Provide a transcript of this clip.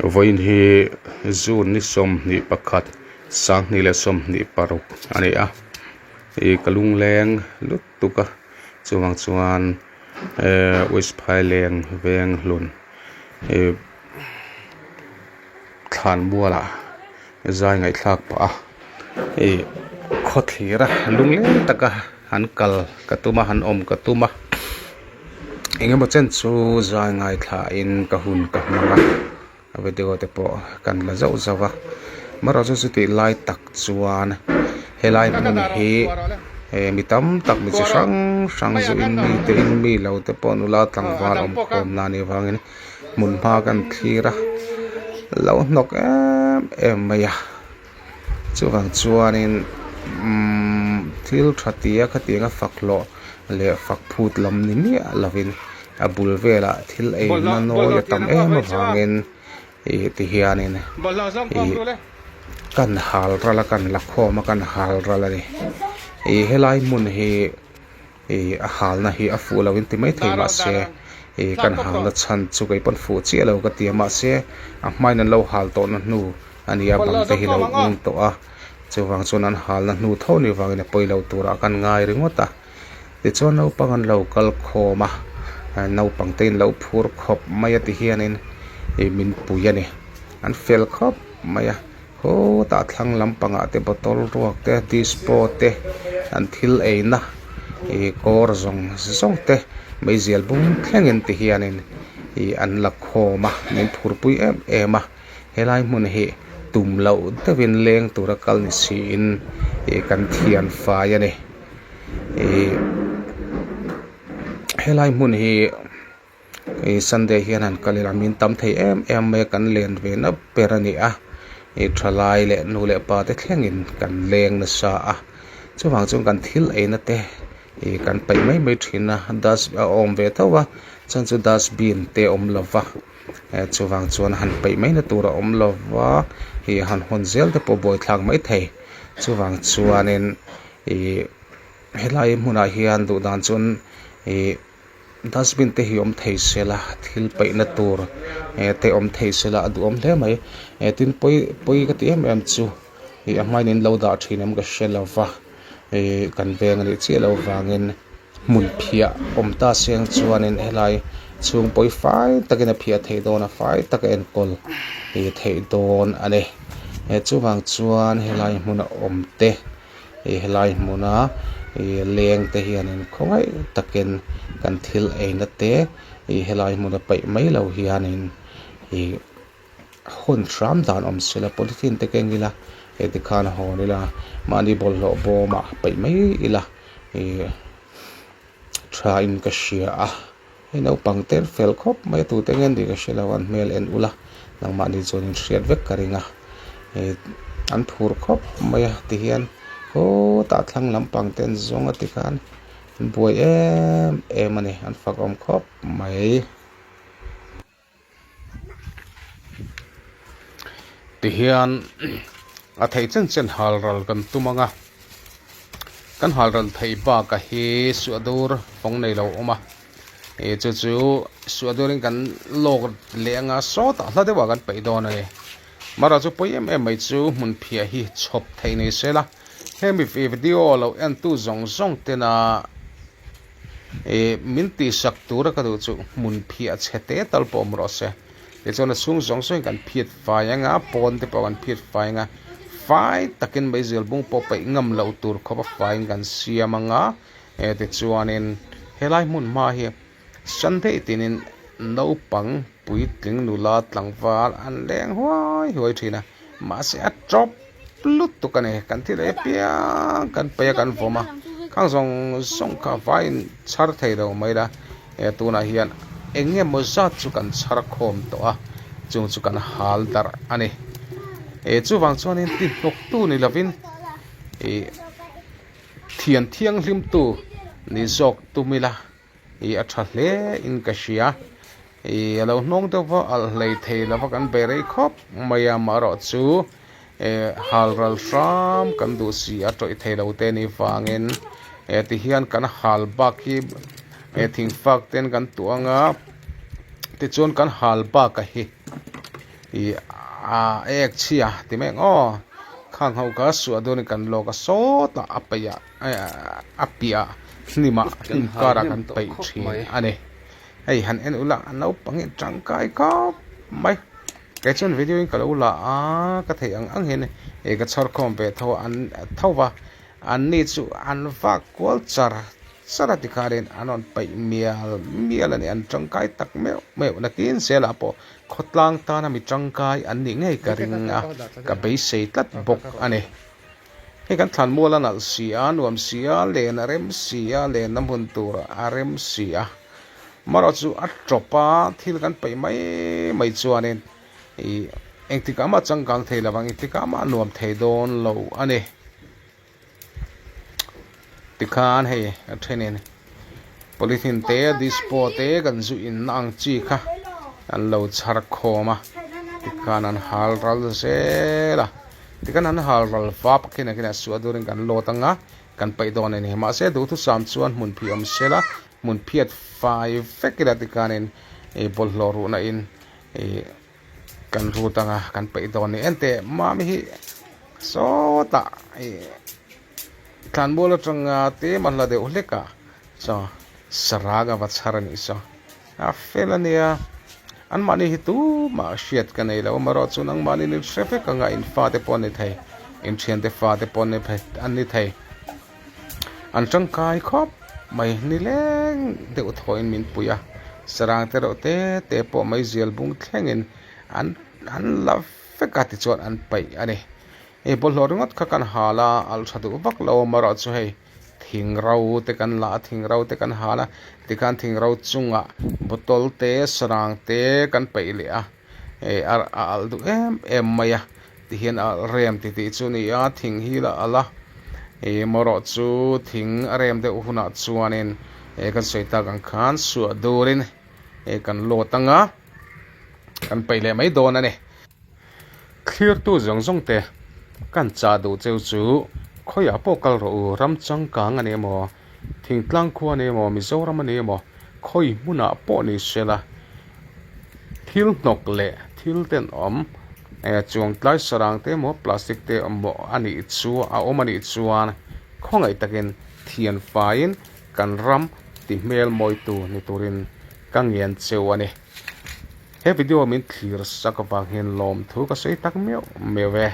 Vawiin hi June ni 21 2026 a ni a ih ka lungleng lutuk a chuvang chuan ehh West Phaileng Venghlun ih thlan mualah zai ngaihthlak pah a ih khawthlir a lungleng taka an kal ka tum a han awm ka tum a engemaw chen chu zai ngaithla in ka hun ka hmang a a video te pawh kan la zauh zauh a amaherawhchu chu chutih lai tak chuan helai hmun hi eh mi tam tak mi chi hrang hrang zu in mi te in mi lo te pawh nula tlangval awm khawm na anih avangin hmun hma kan thlir a lo hnawk em em mai a chuvang chuanin umm thil tha tia khatianga fak hlawh leh fak phut lam ni miah lovin a bul velah thil ei na nawi a tam em avangin ih ti hianin ih kan hal ral a kan la khawm a kan hal ral a ni ih helai hmun hi. Ih a halna hi a fuh lo in ti maithei mahse ih kan halna chhan chu kei pawn fuh chiah lo ka ti a mahse a hmain an lo hal tawhna hnu a ni a bang te hi lo ung tawh a chuvang chuan an halna hnu tho ni vangin a pawi lo turah kan ngai ringawt a tichuan naupang an lo kal khawm a naupang te in lo phur khawp mai a ti hianin ih min pui a ni an fel khawp mai a. Khawtah thlang lampangah te bottle ruak te dispo te an thil eina ih kawr zawng zawng te meizial bung thlengin ti hianin ih an la khawm a min phurpui em em a helai hmun hi tum loh deuhin leng tura kal ni siin ih kan thian fai a ni ih helai hmun hi. Ih sunday hian han kal ila min tam thei em em mai a kan len ve na ber a ni a ih thalai leh nu leh pa te thlengin kan leng nasa a chuvang chuan kan thil eina te ih kan paih mai mai thin a dust a awm ve tho a chuan chu dustbin te a awm lo va eh chuvang chuan han paih mai na tur a awm lo va ih han hawn zel te pawh buaithlak mai thei chuvang chuanin ih helai hmunah hian duh dan chuan ih. Dustbin te hi awm thei se la thil paihna tur eh te awm thei se la a duhawm hle mai eh tin pawi pawi ka ti em em chu ih a hmain in lo dah thin em ka hre lo va ih kan veng a nih chiah loh vangin hmun phiah awm ta seng chuanin helai chhung pawi fai takin a phiah theih dawn a fai taka enkawl ih theih dawn a ni eh chuvang chuan helai hmuna awm te. Ih helai hmuna ih leng te hianin khawngaih takin kan thil eina te ih helai hmuna paih mai lo hianin ih hun hram dan awm sela polythene te keng ila hei tikhan hawn ila mahni bawlhhlawh bawmah paih mai ila ih tha in ka hria a hei naupang te an fel khawp mai a tute nge an nih ka hre lo an hmel en ula nangmahni chuan in hriat vek ka ring a ih an phur khawp mai a tihian khawtah thlang lampang te an zawng a tikhan an buai em em a ni an fak awm khawp mai. Tihian a theih chen chen hal ral kan tum ang a, kan hal ral theih bakah hi suahdur fawng nei lo a awm a, ih chu chu suahdurin kan lawk leh anga sawtah hla deuhah kan peih dawn a ni. Mara chu pawi em em mai chu hmun phiah hi chhawp theih ni se la, hemi video lo entu zawng zawng tena Ih min tihsak tura ka duh chu hmun phiah chhe te tal pawh awm rawh se. Tichuan a chhung zawng zawngin kan phiat fai ang a, pawn te pawh kan phiat fai ang a, fai takin meizial bung pawh paih ngam loh tur khawp a faiin kan siam ang a, eh tichuanin helai hmun hma hi Sunday tinin naupang puitling nula tlangval an leng huai huai thin a, mahse a tawp. lutuk a ni kan thil ei apiang kan paih a kan vawm a khang zawng zawng kha vaiin chhar thei lo mai la eh tunah hian eng nge maw zat chu kan chhar khawm tawh a chung chu kan hal darh a ni eh chuvang chuanin ti hnawk tu ni lovin ih thian thianghlim tu ni zawk tum ila. Ih a tha hle in ka hria ih a lo hnawng deuh va alh hlei thei lova kan bei rei khawp mai a amaherawh chu eh hal ral hram kan duh si a tawih thei lo te ni vangin eh tihian kan hal bak hi eh thing fak ten kan tuah ang a tichuan kan hal bak a hi. Ih a ek chhia ti mai ang aw khang ho kha suah dawnin kan lawk a sawtah a peih ah a piah hnim ah hnim karah kan peih thin a ni hei han en ula a naupang hi tangkai khawp mai kei chuan video in ka lo la a ka theih ang ang hian ih ka chhawr khawm ve tho an tho va an ni chu an vak kual char char a tikhanin an rawn peih mial mial a ni an tangkai tak meuh meuh nakin zelah pawh Khawtlang tana mi tangkai an nih ngei ka ring a, ka beisei tlat bawk a ni. Hei kan thlan mual a nalh si a, nuam si a, len a rem si a, lenna hmun tur a rem si a. Marawh chu a tawp a, thil kan peih mai mai chuanin ih engtikah mah changkang thei lo vang, engtikah mah nuam thei dawn lo a ni. Tikhan hei a thenin polythene te dispo te kan zu in na ang chi kha an lo chhar khawm a tikhan an hal ral zel a tikhan an hal ral vap khin a khin a suah turin kan lawt anga kan paih dawn a ni mahse duhthusam chuan hmun phih awm sela hmun phiat fai vek ila tikhanin ih bawlhhlawh ruhna in ih Kan rut anga kan peih dawn ni enteh mami hi sawtah ih tlanmual atanga tlem a hla deuh hlek a chaw sarang a va chhar a nih saw a fel a nia anmahni hi tumah hriat ka nei lo amaherawh chu nangmahni in hre vek anga in fate pawh a ni thei in thiante fate pawh an ni thei. An tangkai khawp mai nileng deuh thawhin min pui a, sarang te reuh te te pawh meizial bung thlengin an an la vek a tichuan an paih a ni. Hei bawlhhlawh ringawt kha kan hal a, alh tha duh vak lo amaherawh chu hei thing ro te kan la a, thing ro te kan hal a, tikhan thing ro chungah bottle te sarang te kan paih leh a, hei a alh duh em em mai a. Tihian a alh rem ti tih chu a ni a, thing hi la alh a, ih marawh chu thing a rem deuh hunah chuanin eh kan sawi tak ang khan suah durin eh kan lawt ang a, kan peih leh mai dawn a ni. Thlirtu zawng zawng te kan chah duh cheu chu khawiah pawh kal rawh u, ram changkang a ni emaw, thingtlang khua a ni emaw, Mizoram a ni emaw, khawi hmunah pawh ni sela thil hnawk leh thil tenawm eh chuang tlai sarang te emaw plastic te emaw a nih chu a awm a nih chuan khawngaih takin thian faiin kan ram ti hmel mawitu ni turin ka ngen cheu a ni. He video min thlir sak avang hian lawmthu ka sawi tak meuh meuh e.